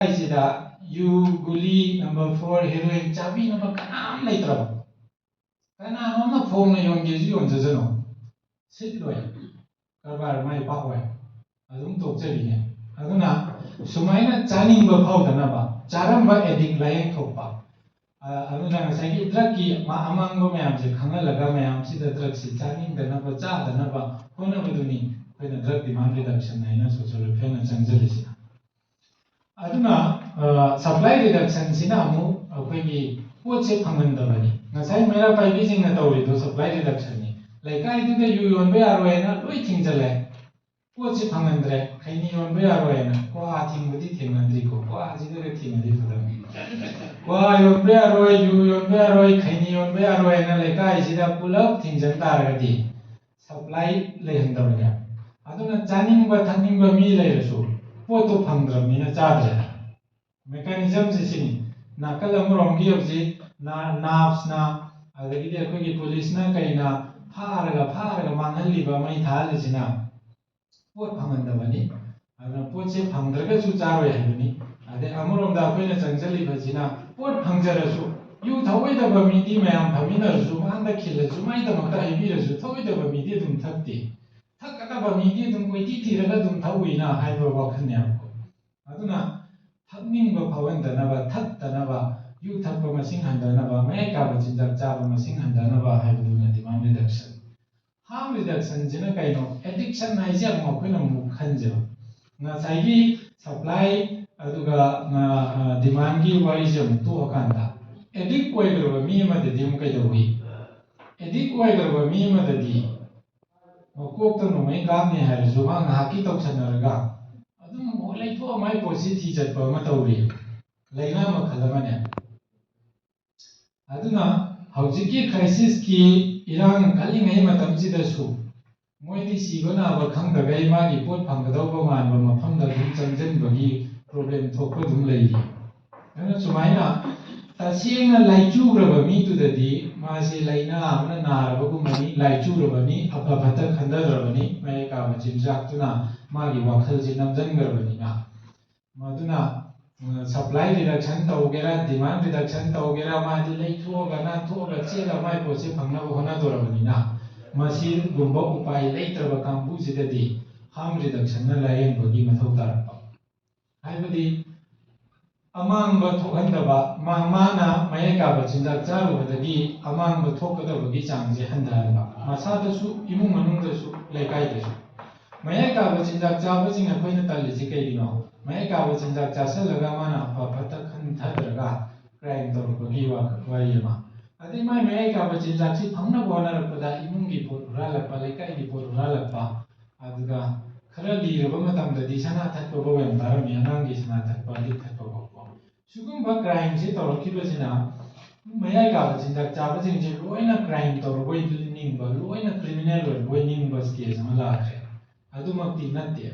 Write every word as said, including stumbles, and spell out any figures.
ꯂꯩꯀꯥꯏꯁꯤꯗ U, ꯒꯨꯂꯤ, number four, heroine ꯆꯥꯕꯤꯅꯕ ꯀꯅꯥꯝ ꯂꯩꯇ꯭ꯔꯕ? ꯀꯅꯥꯅꯣꯝꯅ ꯐꯣꯡꯅ ꯌꯣꯟꯒꯦꯁꯨ ꯌꯣꯟꯖꯁꯅꯨ, ꯁꯤꯠꯂꯣꯏ, ꯀꯔꯕꯥꯔ ꯃꯥꯏ ꯄꯥꯛꯑꯣꯏ, ꯑꯗꯨꯝ ꯇꯣꯛꯆꯈꯤꯅꯦ꯫ ꯑꯗꯨꯅ ꯁꯨꯃꯥꯏꯅ ꯆꯥꯅꯤꯡꯕ ꯐꯥꯎꯗꯅꯕ ꯆꯥꯔꯝꯕ ꯑꯦꯗꯤꯛ ꯂꯥꯏꯌꯦꯡꯊꯣꯛꯄ꯫ ꯑ, ꯑꯗꯨꯅ ꯉꯁꯥꯏꯒꯤ ꯗ꯭ꯔꯛꯀꯤ ꯑꯃꯥꯡꯕ ꯃꯌꯥꯝꯁꯦ ꯈꯪꯍꯜꯂꯒ ꯃꯌꯥꯝꯁꯤꯗ ꯗ꯭ꯔꯛꯁꯤ ꯆꯥꯅꯤꯡꯗꯅꯕ, ꯆꯥꯗꯅꯕ ꯍꯣꯠꯅꯕꯗꯨꯅꯤ ꯑꯩꯈꯣꯏꯅ ꯗ꯭ꯔꯛ ꯗꯤꯃꯥꯟ ꯔꯤꯗꯛꯁꯟ ꯍꯥꯏꯅ ꯁꯣꯁꯤꯌꯣ ꯋꯦꯜꯐꯤꯌꯔꯅ ꯆꯪꯁꯤꯜꯂꯤꯁꯤꯅ꯫ ꯑꯗꯨꯅ ꯁꯄ꯭ꯂꯥꯏ ꯔꯤꯗꯛꯁꯟꯁꯤꯅ ꯑꯃꯨꯛ ꯑꯩꯈꯣꯏꯒꯤ ꯄꯣꯠꯁꯦ ꯐꯪꯍꯟꯗꯕꯅꯤ꯫ ꯉꯁꯥꯏ ꯃꯩꯔꯥ ꯄꯥꯏꯕꯤꯁꯤꯡꯅ ꯇꯧꯔꯤꯗꯣ ꯁꯄ꯭ꯂꯥꯏ ꯔꯤꯗꯛꯁꯟꯅꯤ꯫ ꯂꯩꯀꯥꯏꯗꯨꯗ ꯌꯨ ꯌꯣꯟꯕ ꯌꯥꯔꯣꯏꯅ ꯂꯣꯏ ꯊꯤꯡꯖꯤꯜꯂꯦ, ꯄꯣꯠꯁꯤ ꯐꯪꯍꯟꯗ꯭ꯔꯦ꯫ ꯈꯩꯅꯤ ꯌꯣꯟꯕ ꯌꯥꯔꯣꯏꯅ ꯀ꯭ꯋꯥ ꯊꯤꯡꯕꯗꯤ ꯊꯦꯡꯅꯗ꯭ꯔꯤꯀꯣ, ꯀ꯭ꯋꯥꯁꯤꯗꯒ ꯊꯤꯡꯉꯗꯤ ꯐꯗꯧꯅꯤ꯫ ꯀ꯭ꯋꯥ ꯌꯣꯟꯕ ꯌꯥꯔꯣꯏ, ꯌꯨ ꯌꯣꯟꯕ ꯌꯥꯔꯣꯏ, ꯈꯩꯅꯤ ꯌꯣꯟꯕ ꯌꯥꯔꯣꯏꯅ ꯂꯩꯀꯥꯏꯁꯤꯗ ꯄꯨꯂꯞ ꯊꯤꯡꯖꯤꯟ ꯇꯥꯔꯒꯗꯤ ꯁꯄ꯭ꯂꯥꯏ ꯂꯩꯍꯟꯗꯕꯅꯦ꯫ ꯑꯗꯨꯅ ꯆꯥꯅꯤꯡꯕ ꯊꯛꯅꯤꯡꯕ ꯃꯤ ꯂꯩꯔꯁꯨ ꯄꯣꯠꯇꯣ ꯐꯪꯗ꯭ꯔꯕꯅꯤꯅ ꯆꯥꯗ꯭ꯔꯦ꯫ ꯃꯦꯀꯥꯅꯤꯖꯝꯁꯦ ꯁꯤꯅꯤ꯫ ꯅꯥꯀꯜ ꯑꯃꯔꯣꯝꯒꯤ ꯍꯧꯖꯤꯛ ꯅꯥꯞꯁꯅ, ꯑꯗꯒꯤꯗꯤ ꯑꯩꯈꯣꯏꯒꯤ ꯄꯨꯂꯤꯁꯅ ꯀꯩꯅ ꯐꯥꯔꯒ ꯐꯥꯔꯒ ꯃꯥꯡꯍꯜꯂꯤꯕ, ꯃꯩ ꯊꯥꯍꯜꯂꯤꯁꯤꯅ ꯄꯣꯠ ꯐꯪꯍꯟꯗꯕꯅꯤ꯫ ꯑꯗꯨꯅ ꯄꯣꯠꯁꯦ ꯐꯪꯗ꯭ꯔꯒꯁꯨ ꯆꯥꯔꯣꯏ ꯍꯥꯏꯕꯅꯤ꯫ ꯑꯗꯩ ꯑꯃꯔꯣꯝꯗ ꯑꯩꯈꯣꯏꯅ ꯆꯪꯁꯤꯜꯂꯤꯕꯁꯤꯅ ꯄꯣꯠ ꯐꯪꯖꯔꯁꯨ ꯌꯨ ꯊꯛꯑꯣꯏꯗꯕ ꯃꯤꯗꯤ ꯃꯌꯥꯝ ꯐꯝꯃꯤꯟꯅꯔꯁꯨ, ꯃꯥꯡꯗ ꯈꯤꯜꯂꯁꯨ, ꯃꯥꯏꯗꯃꯛꯇ ꯍꯥꯏꯕꯤꯔꯁꯨ ꯊꯛꯑꯣꯏꯗꯕ ꯃꯤꯗꯤ ꯑꯗꯨꯝ ꯊꯛꯇꯦ꯫ ꯊꯛꯀꯗꯕ ꯃꯤꯗꯤ ꯑꯗꯨꯝ ꯀꯣꯏꯊꯤ ꯊꯤꯔꯒ ꯑꯗꯨꯝ ꯊꯛꯎꯏꯅ ꯍꯥꯏꯕ ꯋꯥꯈꯜꯅꯦꯕꯀꯣ꯫ ꯑꯗꯨꯅ ꯊꯛꯅꯤꯡꯕ ꯐꯥꯎꯍꯟꯗꯅꯕ, ꯊꯛꯇꯅꯕ, ꯌꯨ ꯊꯛꯄ ꯃꯁꯤꯡ ꯍꯟꯊꯅꯕ, ꯃꯌꯥꯏ ꯀꯥꯕ ꯆꯤꯟꯖꯥꯛ ꯆꯥꯕ ꯃꯁꯤꯡ ꯍꯟꯊꯅꯕ ꯍꯥꯏꯕꯗꯨꯅ ꯗꯤꯃꯥꯟ ꯔꯤꯗꯛꯁꯟ꯫ ꯍꯥꯔꯝ ꯔꯤꯗꯛꯁꯟꯁꯤꯅ ꯀꯩꯅꯣ? ꯑꯦꯗꯤꯛꯁꯟ ꯍꯥꯏꯁꯦ ꯑꯃꯨꯛ ꯑꯩꯈꯣꯏꯅ ꯑꯃꯨꯛ ꯈꯟꯁꯦꯕ꯫ ꯉꯁꯥꯏꯒꯤ ꯁꯄ꯭ꯂꯥꯏ ꯑꯗꯨꯒ ꯗꯤꯃꯥꯟꯒꯤ ꯋꯥꯔꯤꯁꯦ ꯑꯃꯨꯛ ꯇꯣꯛꯑꯀꯥꯟꯗ, ꯑꯦꯗꯤꯛ ꯑꯣꯏꯈ꯭ꯔꯕ ꯃꯤ ꯑꯃꯗꯗꯤ ꯑꯃꯨꯛ ꯀꯩꯗꯧꯏ? ꯑꯦꯗꯤꯛ ꯑꯣꯏꯈ꯭ꯔꯕ ꯃꯤ ꯑꯃꯗꯗꯤ ꯃꯀꯣꯛꯇ ꯅꯣꯡꯃꯩ ꯀꯥꯞꯅꯤ ꯍꯥꯏꯔꯁꯨ ꯃꯥ ꯉꯥꯏꯍꯥꯛꯀꯤ ꯇꯧꯁꯟꯅꯔꯒ ꯑꯗꯨꯝ ꯂꯩꯊꯣꯛꯑ ꯃꯥꯏ ꯄꯣꯠꯁꯤ ꯊꯤꯖꯠꯄ ꯑꯃ ꯇꯧꯔꯤ꯫ ꯂꯥꯏꯅꯥ ꯃꯈꯜ ꯑꯃꯅꯦ꯫ ꯑꯗꯨꯅ ꯍꯧꯖꯤꯛꯀꯤ ꯀ꯭ꯔꯥꯏꯁꯤꯁꯀꯤ ꯏꯔꯥꯡ ꯀꯜꯂꯤꯉꯩ ꯃꯇꯝꯁꯤꯗꯁꯨ ꯃꯣꯏꯗꯤ ꯁꯤꯕ ꯅꯥꯕ ꯈꯪꯗꯈꯩ ꯃꯥꯒꯤ ꯄꯣꯠ ꯐꯪꯒꯗꯧꯕ ꯃꯥꯟꯕ ꯃꯐꯝꯗ ꯑꯗꯨꯝ ꯆꯪꯁꯤꯟꯕꯒꯤ ꯄ꯭ꯔꯣꯕ꯭ꯂꯦꯝ ꯊꯣꯛꯄ ꯑꯗꯨꯝ ꯂꯩꯔꯤ꯫ ꯑꯗꯨꯅ ꯁꯨꯃꯥꯏꯅ ꯇꯁꯦꯡꯅ ꯂꯥꯏꯆꯨꯈ꯭ꯔꯕ ꯃꯤꯗꯨꯗꯗꯤ ꯃꯥꯁꯤ ꯂꯥꯏꯅꯥ ꯑꯃꯅ ꯅꯥꯔꯕꯒꯨꯝꯕꯅꯤ, ꯂꯥꯏꯆꯨꯔꯕꯅꯤ, ꯑꯐ ꯐꯠꯇ ꯈꯟꯊꯗ꯭ꯔꯕꯅꯤ, ꯃꯌꯥꯏ ꯀꯥꯕ ꯆꯤꯟꯖꯥꯛꯇꯨꯅ ꯃꯥꯒꯤ ꯋꯥꯈꯜꯁꯤ ꯅꯝꯁꯤꯟꯈ꯭ꯔꯕꯅꯤꯅ꯫ ꯃꯗꯨꯅ ꯁꯄ꯭ꯂꯥꯏ ꯔꯤꯗꯛꯁꯟ ꯇꯧꯒꯦꯔꯥ, ꯗꯤꯃꯥꯟ ꯔꯤꯗꯛꯁꯟ ꯇꯧꯒꯦꯔꯥ, ꯃꯥꯗꯤ ꯂꯩꯊꯣꯛꯑꯒ ꯅꯥꯟꯊꯣꯛꯑꯒ ꯆꯦꯜꯂꯒ ꯃꯥꯏ ꯄꯣꯠꯁꯦ ꯐꯪꯅꯕ ꯍꯣꯠꯅꯗꯣꯔꯕꯅꯤꯅ, ꯃꯁꯤꯒꯨꯝꯕ ꯎꯄꯥꯏ ꯂꯩꯇ꯭ꯔꯕ ꯀꯥꯡꯕꯨꯁꯤꯗꯗꯤ ꯍꯥꯔꯝ ꯔꯤꯗꯛꯁꯟꯅ ꯂꯥꯏꯌꯦꯡꯕꯒꯤ ꯃꯊꯧ ꯇꯥꯔꯛꯄ꯫ ꯍꯥꯏꯕꯗꯤ ꯑꯃꯥꯡꯕ ꯊꯣꯛꯍꯟꯗꯕ, ꯃꯥ-, ꯃꯥꯅ ꯃꯌꯥꯏ ꯀꯥꯕ ꯆꯤꯟꯖꯥꯛ ꯆꯥꯔꯨꯕꯗꯒꯤ ꯑꯃꯥꯡꯕ ꯊꯣꯛꯀꯗꯕꯒꯤ ꯆꯥꯡꯁꯦ ꯍꯟꯊꯍꯟꯕ, ꯃꯁꯥꯗꯁꯨ, ꯏꯃꯨꯡ ꯃꯅꯨꯡꯗꯁꯨ, ꯂꯩꯀꯥꯏꯗꯁꯨ꯫ ꯃꯌꯥꯏ ꯀꯥꯕ ꯆꯤꯟꯖꯥꯛ ꯆꯥꯕꯁꯤꯡ ꯑꯩꯈꯣꯏꯅ ꯇꯜꯂꯤꯁꯤ ꯀꯩꯒꯤꯅꯣ? ꯃꯌꯥꯏ ꯀꯥꯕ ꯆꯤꯟꯖꯥꯛ ꯆꯥꯁꯤꯜꯂꯒ ꯃꯥꯅ ꯑꯐ ꯐꯠꯇ ꯈꯟꯊꯗ꯭ꯔꯒ ꯀ꯭ꯔꯥꯏꯝ ꯇꯧꯔꯛꯄꯒꯤ ꯋꯥ-, ꯋꯥꯔꯤ ꯑꯃ꯫ ꯑꯗꯩ ꯃꯥꯏ ꯃꯌꯥꯏ ꯀꯥꯕ ꯆꯤꯟꯖꯥꯛꯁꯤ ꯐꯪꯅꯕ ꯍꯣꯠꯅꯔꯛꯄꯗ ꯏꯃꯨꯡꯒꯤ ꯄꯣꯠ ꯍꯨꯔꯥꯜꯂꯛꯄ, ꯂꯩꯀꯥꯏꯒꯤ ꯄꯣꯠ ꯍꯨꯔꯥꯜꯂꯛꯄ, ꯑꯗꯨꯒ ꯈꯔ ꯂꯤꯔꯕ ꯃꯇꯝꯗꯗꯤ ꯁꯅꯥ ꯊꯠꯄꯐꯥꯎ ꯌꯥꯝ ꯇꯥꯔꯝꯃꯤ, ꯑꯉꯥꯡꯒꯤ ꯁꯅꯥ ꯊꯠꯄ, ꯂꯤꯛ ꯊꯠꯄ ꯐꯥꯎꯕ꯫ ꯁꯤꯒꯨꯝꯕ ꯀ꯭ꯔꯥꯏꯝꯁꯤ ꯇꯧꯔꯛꯈꯤꯕꯁꯤꯅ ꯃꯌꯥꯏ ꯀꯥꯕ ꯆꯤꯟꯖꯥꯛ ꯆꯥꯕꯁꯤꯡꯁꯦ ꯂꯣꯏꯅ ꯀ꯭ꯔꯥꯏꯝ ꯇꯧꯔꯕꯣꯏ ꯅꯤꯡꯕ, ꯂꯣꯏꯅ ꯀ꯭ꯔꯤꯃꯤꯅꯦꯜ ꯑꯣꯏꯔꯕꯣꯏ ꯅꯤꯡꯕ ꯁ꯭ꯇꯦꯖ ꯑꯃ ꯂꯥꯛꯈ꯭ꯔꯦ꯫ ꯑꯗꯨꯃꯛꯇꯤ ꯅꯠꯇꯦ꯫